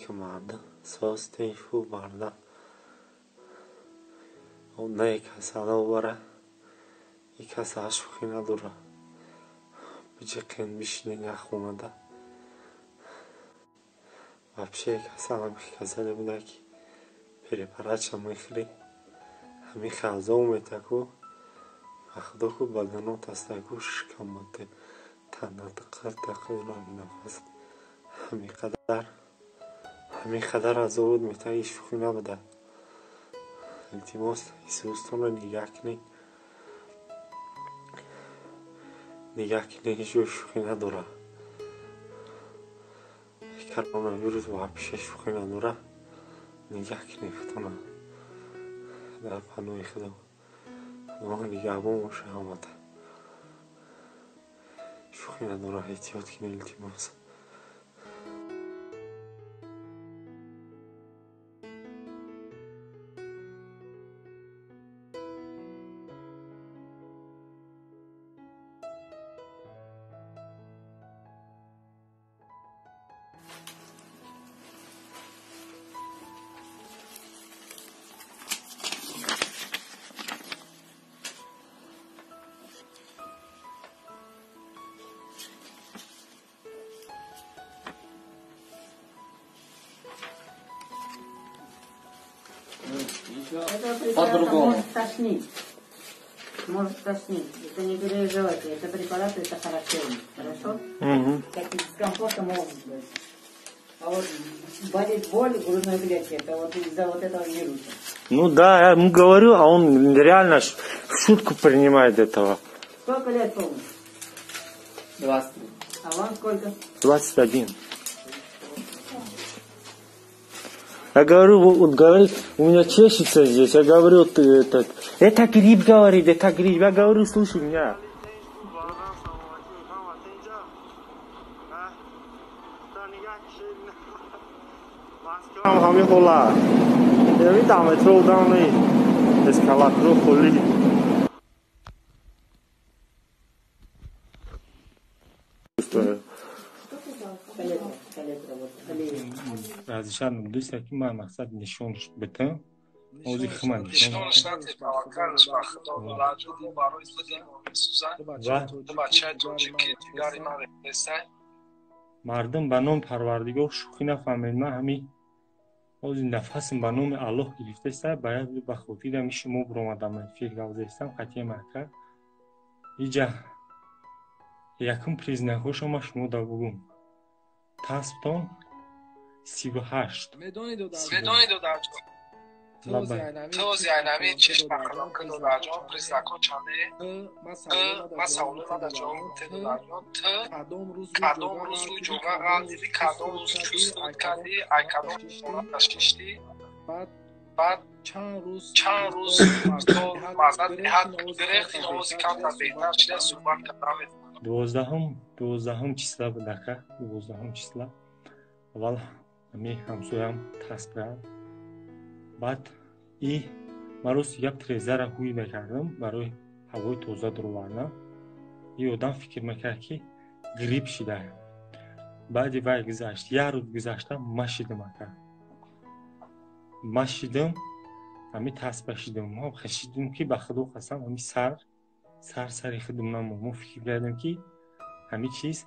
алейкум, мардум. Соз тинч хуб мардум. Не касала бара. И касала шӯхӣ надора. Биҷиқен бишинен як хонада. Вообще касалам касале буда ки препаратша мехӯрӣ. Ҳамин хазо метаку. Ба худо ку баданот астаку шикамат танат қартақи нафас. Ҳамин қадар азобот метаги шӯхӣ набуда. Илтимос, ҳиссӯстонро нигаҳ кунед. Нигаҳ кунед, ҳеҷ ҷой шӯхӣ надорад. Коронавирус вообще шӯхӣ надорад. Нигаҳ кунед худтонро. Дар паноҳи Худо. Худо нигаҳбон бошад ҳамата. Шӯхӣ надорад, эҳтиёт кунед, илтимос. По-другому. Может тошнить. Может тошнить. Это не переживайте. Это препараты, это характерно. Хорошо? Угу. Такие дискомфорты могут быть. А вот болит боль в грудной клетке, это вот из-за вот этого вируса. Ну да, я ему говорю, а он реально в шутку принимает этого. Сколько лет полностью? 23. А вам сколько? 21. Я говорю, он говорит, у меня чешется здесь. Я говорю, ты этот, это грипп, говорит, это грипп. Я говорю, слушай меня. Разрешат дӯста ки ман мақсад нишонш битам, ози хима нишонш натед, таваккалш ба Худо дораҷон, мо барои худи мо месӯзад. Ду бачаи тоҷики дигари ман рехтесай. Мардум ба номи Парвардигор шӯхӣ нафаҳмед. Ман ҳамин ози нафасм ба номи Аллоҳ гирифтеста, баяд ба хотири ҳами шумо биромадам эфир гавзестам қатъи мака. Иҷа якум признакҳошо ман шумо да бугум. Тасбтон 38. Медонӣ додарҷон, този айнами чиш бахрам ки додарҷон признакҳо чанде? Ман саволо надаҷон, те додарҷон, т кадом рӯз рӯи ҷоға ғалтидӣ, кадом рӯз чувствуд кардӣ, ай кадом хона шиштӣ, баъд чанд рӯз то маззат беҳад гирехт, ин овози камтар беҳтар шида суҳбат карда метавонам. 12 числа буд ака, 12 числа. Аввал ҳами ҳамсоям тасб кард. Баъд и ман рости гап трезара ҳуй мекардам барои ҳавои тоза дуровардам. И одам фикр мекард ки грипп шида. Баъди вай гузашт, як рӯз гузашта ма шидам ака. Ма шидам, ҳами тасба шидам. Ма шидам ки ба Худо қасам ҳами сар сари худам намонд. Мо фикр кардем ки ҳами чиз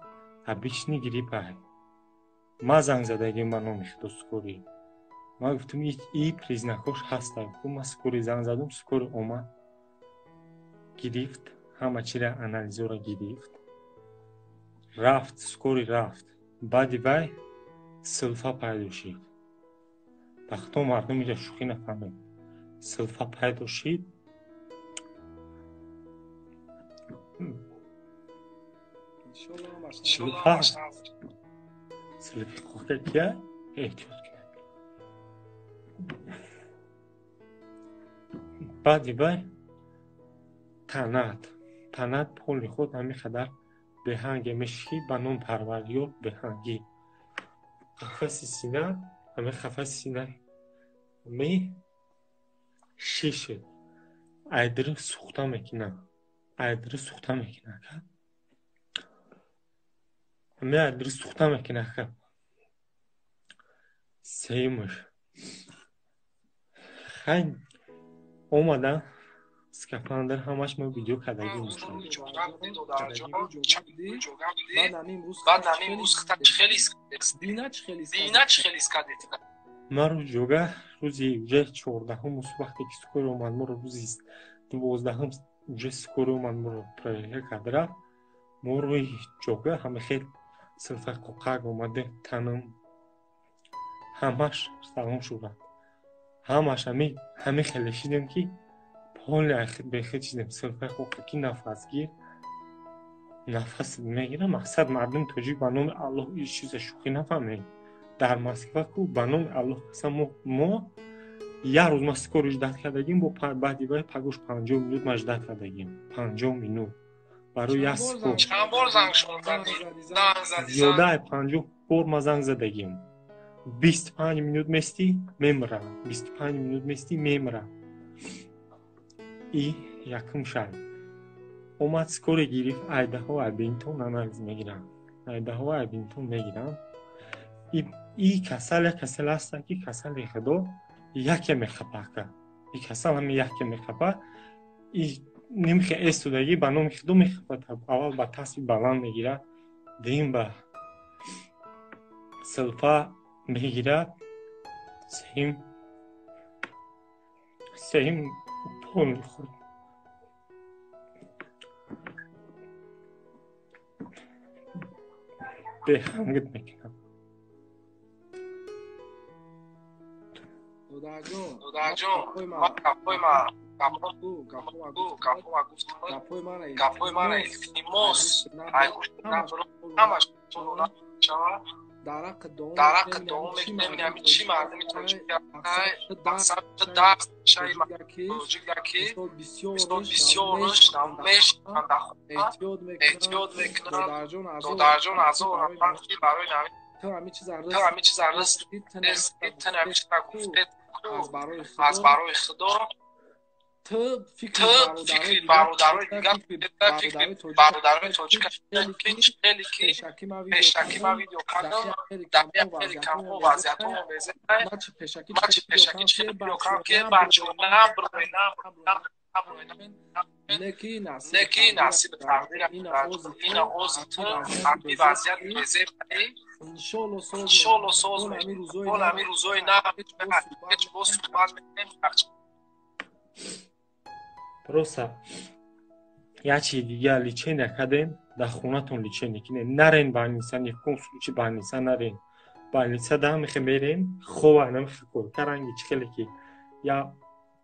обычный грипп аст. Ма занг задагим ба номи Худо скорый. Ма гуфтам и признакҳош ҳаста. Ма скорый занг задум, скорый омад, гирифт, ҳама чира анализора гирифт. Рафт, скорый рафт. Баъди вай силфа пайдо шид. Ба худо мардум иҷа шӯхӣ нафаҳмед. Силфа пайдо шид. Силфи қоқакия эҳтиёт кунед. Баъди вай танат поли худ ҳамин қадар беҳанге мешӣ ки ба номи Парвардигор беҳангӣ. Қафаси сина, ҳамин қафаси сина ми шишед. Айдри сӯхта мекунад. Айдри сӯхта мекунад. Ҳамин айдри сӯхта мекунад. Сеюмаш хай омада скафандр ҳамаш мо видео кардагӣ. Ман рӯзи ҷога, рӯзи уже 14-ум, вақте ки скорый омад моро, рӯзи 12-ум уже скорый омад моро проверка карда рафт. Мо рӯи ҷога ҳама хел силфа қоқак омада, танам ҳамаш салом шуда, ҳамаш ҳами хеле шидем ки ҳоли бехед шидем. Силфаи қоқаки нафасгир нафас мегира. Мақсад, мардуми тоҷик, ба номи Аллоҳ, ин чиза шӯхӣ нафаҳмед. Дар Москва ку, ба номи Аллоҳ қасам, мо як рӯз ма скорый ждать кардагим, бо баъди вай пагош 50 минут ма ждать кардагим, 50 минут барои як скор. Зиёдаи 50 бор ма занг задагим. 25 минут местӣ, мемра, 25 минут местӣ, мемра. И якум шарт омад, скорый гирифт, айдаҳо айбинтон анализ мегиранд, айдаҳо айбинтон мегиранд. И касал як касал ҳаста ки касали худо яке мехапа, и касал ҳами яке мехапа, и нимхе эстодагӣ, ба номи худо, мехапад. Аввал ба тасби баланд мегирад, дуюм ба силфа мегирад, сеюм пол мехӯрд. Бехангит мекунам. Додарҷон, гапҳои мара илтимос, ҳамаш дар ҳаққи дуо мекунем. Ҳами чӣ мардуми тоҷик мақсад дарс шаи тоҷик ки бисёрш мешаванд, эҳтиёт мекунанд. Додарҷон, азор рафтан ки барои ту ҳами чиза ту ҳами чиза гуфтед, аз барои худо, ту фикри бародарои дигар, фикри бародарои тоҷик ки хеле ки пешакӣ ман видео кардам, дар хеле камҳо вазъиятҳо мезеҳ. Ман чи пешакӣ чи видео кардам ки бачаҳо наброи, неки насиби тақдир ина ози ту ҳами вазъият мезебаи, иншолло соз мешавад. Ҳами рӯзои на ҳеҷ боз суҳбат мекунем. Просто як чизи дигар, лечение кардем, дар хонатон лечение кинем, нарен больница, ни в коем случае больница нарен. Больница да мехе мерем, хова намехе корка ранги чӣ хеле ки я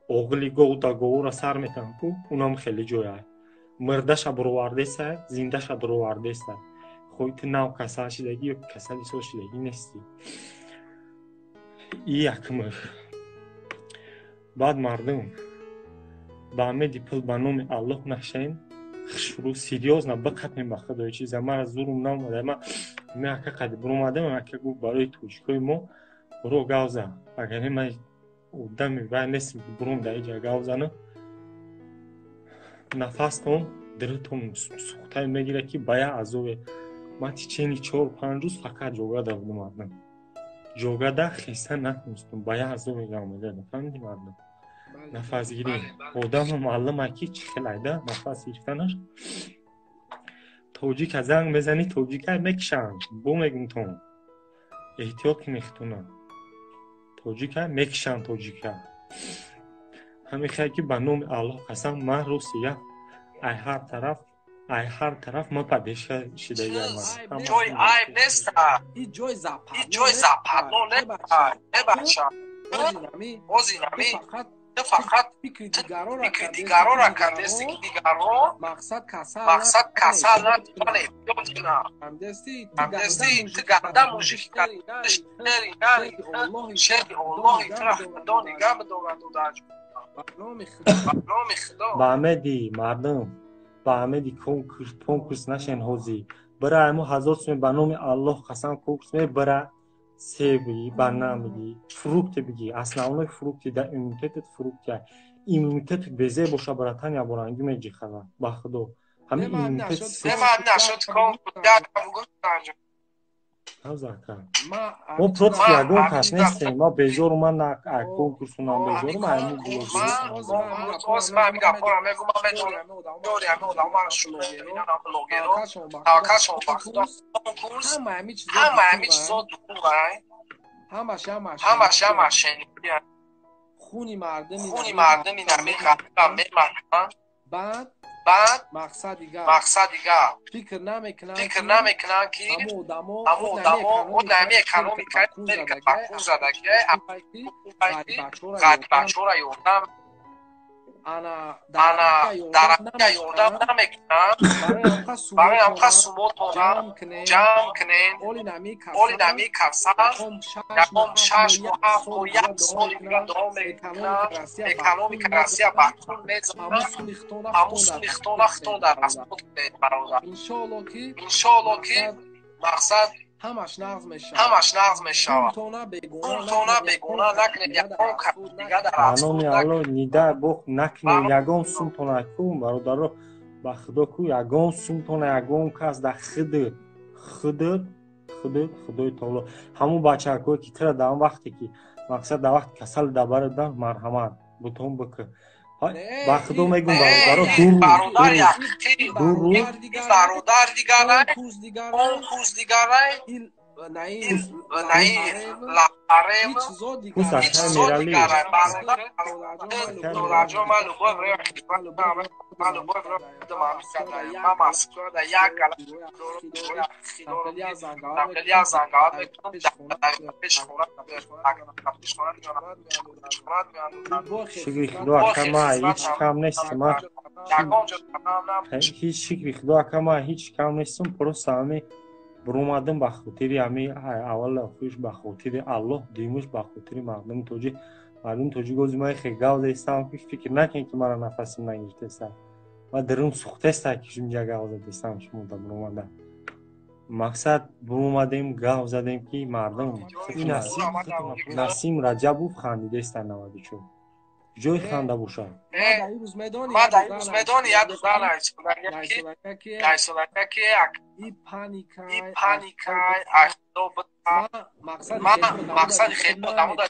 оғили гов да говура сар метан ку, унам хеле ҷоя мирдаша буровардеса, зиндаша дуровардеса. Хои ту нав касал шидагӣ ё касали сол шидагӣ нестӣ. И якмш. Баъд, мардум, ба амеди пул, ба номи Аллоҳ, нашаем шурӯъ, серьёзно биқапем ба худои чиза. Мара зурум наомада, ма ака қади буромадам, ака гуфт, барои тоҷикои мо буро гав зан, агар не ман одами вай нестем ки буром дар иҷа гав занам. Нафастон дилтон сухтае мегирад ки ба як азобе. Ман течение 4-5 рӯз фақат ҷогада будам, мардум, ҷогада хеста натонистам, ба як азобе омада. Фаҳмиди, мардум? Нафасгирӣ одама маълума ки чӣ хел айда нафас гирифтанаш. Тоҷика занг мезанӣ, тоҷика мекишанд, бо мегумтон, эҳтиёт кунед, тоҷика мекишанд. Тоҷика ҳамин хел ки, ба номи Аллоҳ қасам, ман рости гап, ай ҳар тараф ман поддержка шидагиам. Ҷои айб нест, ҷои западно небахша. Озинами ту фақат фикри дигарора кардести ки дигарон мақсад касал натавонад, эҳтиёт кунанд. Ҳамдести ту ганда мужик шери нари, шери Оллоҳи тура Худо нигаҳ бидорад. Додарҷон, ба номи Худо. Ба амеди, мардум, ба амеди конкурс конкурс нашен. Ҳозир бира мо 1000 суме, ба номи Аллоҳ қасам, конкурс мебара, себ бигӣ, банан бигӣ, фрукты бигӣ. Основной фрукты да иммунитетет, фрукты иммунитетет безе боша, братан, яборангӣ меҷихава, ба худо, ҳамин иммунитет. Мо против ягон кас нестем. Ма безору, ман на конкурсунам безору, ма ҳамин Ҳозир ман ҳамин гапҳоро мегӯм, ман медонам, ёри ҳамин одамо блогеро, таваккалшон ба Худо, конкурс ҳама ҳамин чизо дурӯғай, ҳамаш я мошенникия. Хуни мардами Хуни мардами намеғафа мемаканд. Баъд Баъд мақсад дигар мақсад дигар фикр намекунанд, фикр намекунанд, ки ҳамон одамо ҳамон одамо одами экономика ба кун задагиай, ғариббачора ёрдам ана ана дар ҳақиқа ёрдам намекунанд. Барои ҳамқа сумотона ҷамъ кунен, оли нами касал ягон 6 моҳ, 7 моҳ, як соли дига давом мекунад. Экономика Россия ба кун мезанад. Ҳамун суми хитона дар расход кунед, бародар. Иншоалло, ки Иншоалло, ки мақсад ҳамаш нағз мешавад. Ҳамаш нағз мешавад. Пултона Пултона бегона накунед, ягон кас дига дар Аноми Алло, нида бох накунед ягон сумтона ку, бародаро, ба Худо ку, ягон сумтона ягон кас да худут худут худут Худои таоло ҳамун бачакое ки тира дар он вақте ки мақсад дар вақти касал дабарадан, марҳамат бутон бикӣ. Ба Худо мегум, бародаро, Бародар, 2 рӯз яқи 2 рӯз бародар дигарай, конкурс дигарай, конкурс дигарай, наи наи лафарев Пус ин акай чизо Мерали. Дигарай, бародар. Дораҷон, ман любой время хидмат, ман любой время ман Москвада як гала нақлия зангалат мекунам, пеш хона, пеш хона. Шукри Худо, ака, ма ҳеҷ кам нестам, ма Ягон ҷо ҳеҷ, шукри Худо, ака, ма ҳеҷ кам нестам. Просто ҳами буромадам ба хотири ҳами аввал охирш ба хотири Аллоҳ, дуюмаш ба хотири мардуми тоҷик. Мардуми тоҷик, ози ма хе гав дестам, ки фикр накунед, ки мара нафасим нагирифтеста ва дарун сӯхтеста, ки инҷа гав задестам. Шумо да буромада мақсад буромадем, гав задем, ки мардум ин Насим Раҷабов хандидеста, 94 ҷои ханда бошад. Ма дар рӯз медони, як рӯз найсодака ки и и паника ма мақсади хеле одамода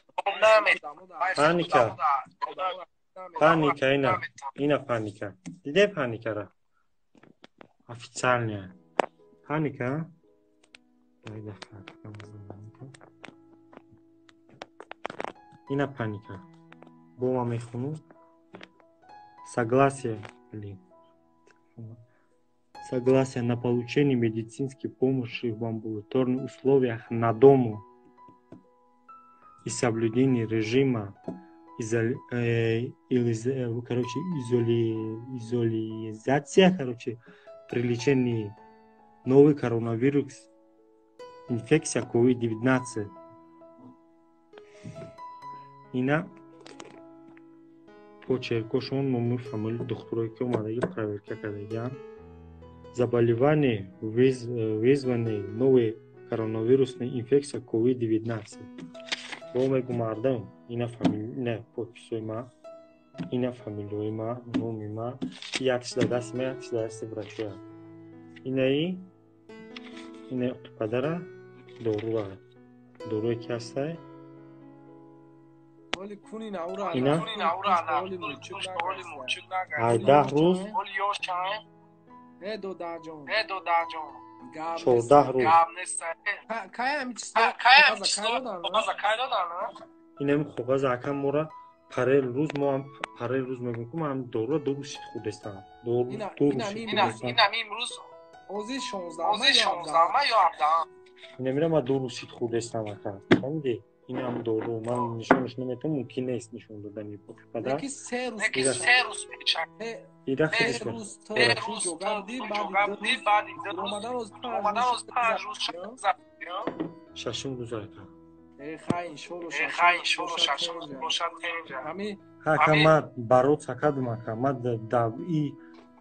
Паника. Паника ина паника диде, паникара официальная паника. Дай ина паника бо ма мехонум. Согласие, блин, согласие на получение медицинской помощи в амбулаторных условиях на дому и соблюдение режима короче, изолизация, короче, при лечении новый коронавирус инфекция COVID-19. Ина почеркошон, ному, фамилия духтурое, ки омадаги проверка кардагиан. Заболевание, вызванное новой коронавирусной инфекция COVID-19. Бо мегу, мардам, ина фамилия, ина подписои ма, ина фамилияи ма, номи ма, якш дар дасти ма, якш дар дасти врачоя. Инаи ина падара доруа, доруе ки ҳастай. Ина 18 рӯз, Э, 14 рӯз. Инами коғаза, ака, мора парел рӯз, мо ҳам парел рӯз мегӯм, ки ман доруа 2 рӯз шид хӯрдестам, 2 рӯз шид хӯрдестам. Инамира ма 2 рӯз шид хӯрдестам, ака, фаҳмидӣ? Инам дору ман нишонаш наметавонам, мумкин нест нишон додани падар. Ира худаш шашум рӯз, ака. Ака, ма бароца кардам, ака, ма и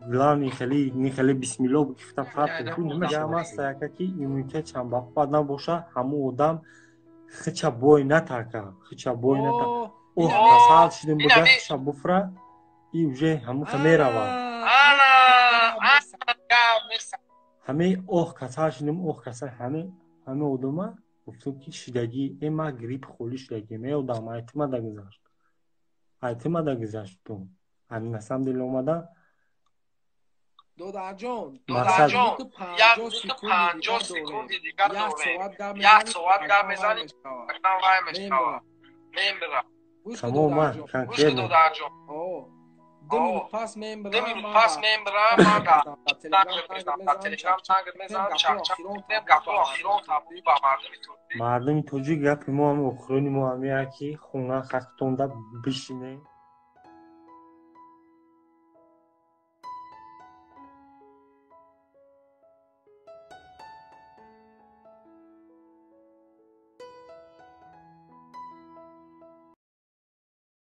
главный хеле ни хеле бисмилло гуфта фарқ намешавад, аста, ака, ки иммунитет чанд бақувват набоша, ҳамун одам хича бой натака, хича бой ната. Оҳ, касал шидем, буда хича буфра и уже ҳамуха меравад. Ҳамаи оҳ, касал шидем, оҳ, касал ҳаме. Ҳамин одама гуфтам, ки шидагӣ э ма грипп холӣ шидагием. Э одам, айтимада гузашт, айтимада гузаштум. На самом деле омада. Додарҷон, Мақсад. Додарҷон, 1 минуту 50 секунди дигар дорем. Як соат гап мезанӣ, акнан вай мешавад, мемирам. Тамом, Гӯш кун, конкретно. Додарҷон. 2 минут пас 2 минут пас мемирам, ман дар Телеграм зангат мезанам, чақчақ мекунем, гапҳои охирон табуд ба мардуми тоҷик. Мардуми тоҷик, гапи мо ҳами охирони мо ҳамия, ки хона хақтонда бишинем.